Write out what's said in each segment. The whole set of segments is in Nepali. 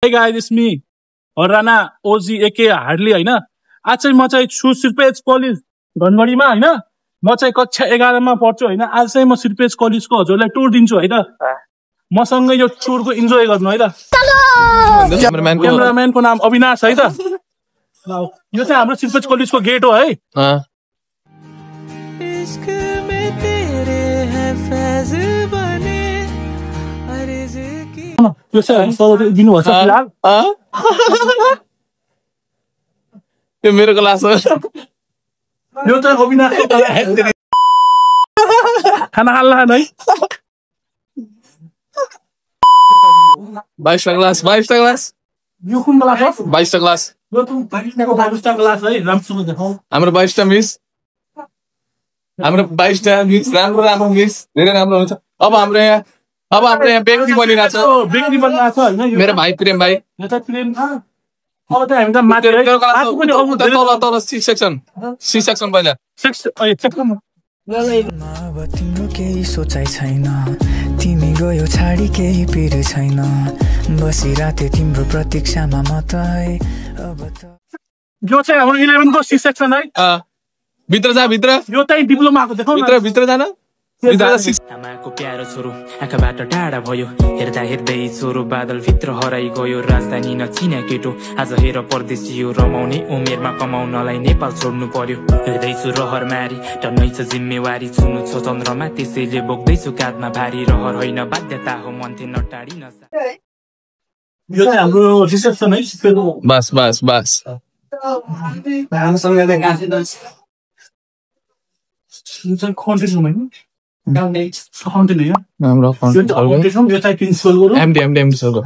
Hey guys, it's me, Rana OG aka Hardly हैन। आज चाहिँ म चाहिँ छु सिरपेज कलेज धनगढीमा हैन। म चाहिँ कक्षा 11 मा पढ्छु हैन। आज चाहिँ म सिरपेज कलेजको हजुरलाई टुर दिन्छु है त। मसँग यो टुरको इन्जोय गर्नु है त। क्यामेराम्यानको नाम अविनाश है त। यो चाहिँ हाम्रो सिरपेज कलेजको गेट हो है। यो चाहिँ दिनु भन्छ फिलहाल। यो मेरो क्लास हो। यो चाहिँ अविनाशको क्लास। खाना खाल्ला है। 22 क्लास यो कुन क्लास हो? 22 क्लास। यो त 22 क्लास है। राम्रोसँग देखाऊ। हाम्रो 22 मिस। हाम्रो 22 मिस राम्रो मिस धेरै राम्रो हुन्छ। अब हाम्रो यहाँ बेकरी बनिरहेछ। बेकरी बनिरहेछ हैन। मेरो भाइ प्रेम भाइ। यो त प्रेम अब त हामी त माथि पनि तल सी सेक्सन पहिला अब तिम्रो केही सोचाइ छैन, तिमी गयो छाडी केही पिर छैन, बसिराथे तिम्रो प्रतीक्षामा म त है। अब त यो चाहिँ हाम्रो 11 को सी सेक्सन है। भित्र जा भित्र। यो चाहिँ डिप्लोमाको देखाउ न। भित्र जान। आमाको प्यारो छोरो आँखाबाट टाढा भयो, हेर्दा हेर्दै छोरो बादल भित्र हराइ गयो। राजधानी नचिन्या केटो आज हेर परदेशी हो, रमाउने उमेरमा कमाउनलाई नेपाल छोड्नु पर्यो। हेर्दैछु रहर मारी टन्नै छ जिम्मेवारी, छुनु छ चन्द्रमा त्यसैले बोक्दैछु काँधमा भारी। रहर होइन बाध्यता हो, मन थिएन टाढिन। यो चाहिँ हाम्रो रिसेप्सन है। बस यो चाहिँ कन्टेन्ट रुम हैन। फाउन्टेन हैन। हाम्रो फाउन्टेन। यो चाहिँ प्रिन्सिपलको रुम। एमडी सरको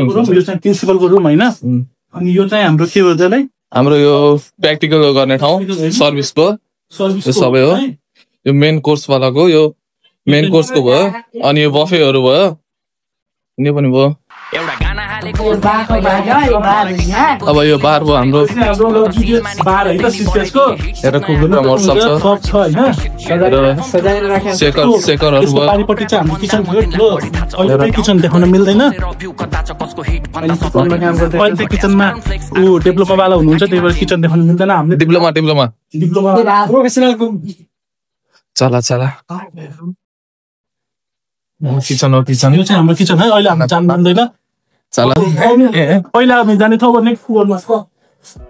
रुम। यो चाहिँ प्रिन्सिपलको रुम हैन। अनि यो चाहिँ हाम्रो के भन्छ लै? हाम्रो यो प्र्याक्टिकल गर्ने ठाउँ, सर्भिसको यो सबै हो। यो मेन कोर्स वालाको यो मेन कोर्सको भयो। अनि यो बफेहरू भयो, यो पनि भयो। अब यो बार भयो हाम्रो। बार है त सिस्टर्सको। हेर कुकुर मर्छ छ हैन। सेकरहरु भयो। पानीपट्टि चाहिँ हाम्रो किचन थियो ठुलो। अहिले किचन देखाउन मिल्दैन। अहिले किचनमा डेभलपमा वाला हुनुहुन्छ, त्यही भएर किचन देखाउन मिल्दैन। हामीले डिप्लोमा प्रोफेसनल चला किचन हो। यो चाहिँ हाम्रो किचन है। अहिले हामी जान मान्दैन। चला पहिला हामी जाने ठाउँ नेक्स्ट फ्लोरमा छ।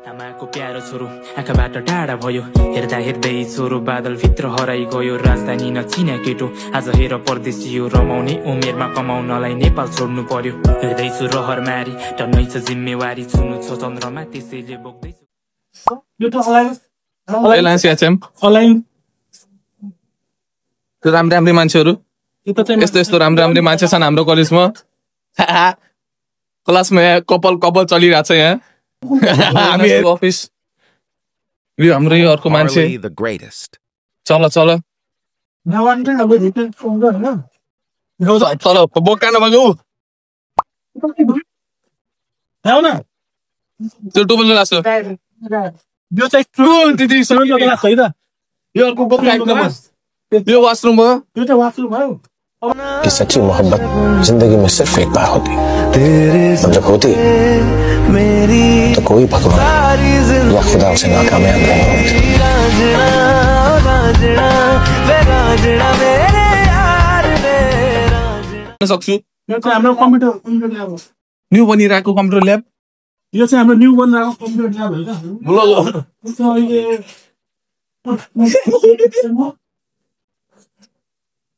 आमाको प्यारो छोरो आँखाबाट टाढा भयो, हेर्दा हेर्दै छोरो बादल भित्र हराइ गयो। राजधानी नचिन्या केटो आज हेर परदेशी हो, रमाउने उमेरमा कमाउनलाई नेपाल छोड्नु पर्यो। हेर्दैछु रहर मारी टन्नै छ जिम्मेवारी, छुनु छ चन्द्रमा त्यसैले बोक्दैछु। यो त अलायन्स एचएम अलायन्स त्यो राम्रो मान्छेहरू यस्तो राम्रो मान्छे छन् हाम्रो कलेजमा। क्लासमा यहाँ कपाल चलिरहेछ यहाँ। हामी अफिस यो हाम्रो यो अर्को मान्छे। चल बोकानमा गऊ। त्यो टोपल लाग्छ। यो चाहिँ यो अर्को यो वाशरूम हो। यो चाहिँ वाशरूम हो। कि सच्ची मोहब्बत जिंदगी में सिर्फ एक बार होती है, जब होती तो कोई भगवान या खुदा उसे नाकामयाब नहीं होती। सक्छु। यो चाहिँ हाम्रो कम्प्युटर ल्याब हो। न्यू बनिरहेको कम्प्युटर ल्याब। यो चाहिँ हाम्रो न्यू बनिरहेको कम्प्युटर ल्याब हो।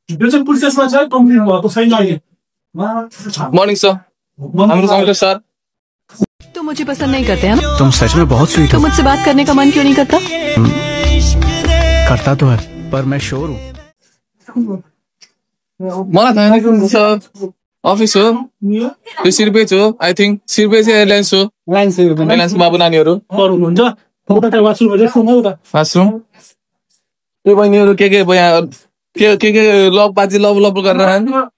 यो चाहिँ प्रोसेसमा छ, कम्प्लिट भएको छैन अहिले। मर्निङ सर, हाम्रो कम्प्युटर सर। तुम मुझे पसंद नहीं करते हैं ना? तुम सच में बहुत स्वीट हो। तो मुझसे बात करने का मन क्यों नहीं करता? करता तो है, पर मैं श्योर हूँ। मलाई थाहा छैन सर। अफिस हो यो सिरपेज हो। आई थिंक सिरपेज एयरलाइन्स हो। एयरलाइन्स बाबु नानीहरू हुनुहुन्छ। वाशरूम त्यो बहिनीहरू के यहाँ के लभ गरेर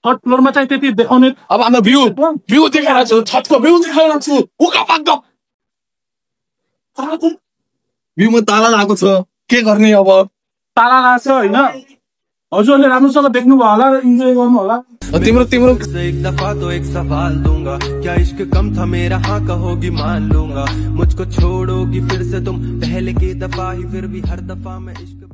थर्ड फ्लोरमा चाहिँ त्यति देखाउने। अब हाम्रो भ्यू देखाएर छु, छतको भ्यू देखाएर छु। भ्यूमा ताला लागेको छ, के गर्ने अब? ताला लाग्छ हैन। हजुरले राम्रोसँग देख्नुभयो होला र इन्जोय गर्नु होला। तिम्रो तिम्रो एक दफा तो एक सवाल दूंगा, क्या इश्क कम था मेरा, हाँ कहोगी मान लूंगा, मुझको छोड़ोगी फिर से तुम पहले की दफा ही, फिर भी हर दफा मैं इश्क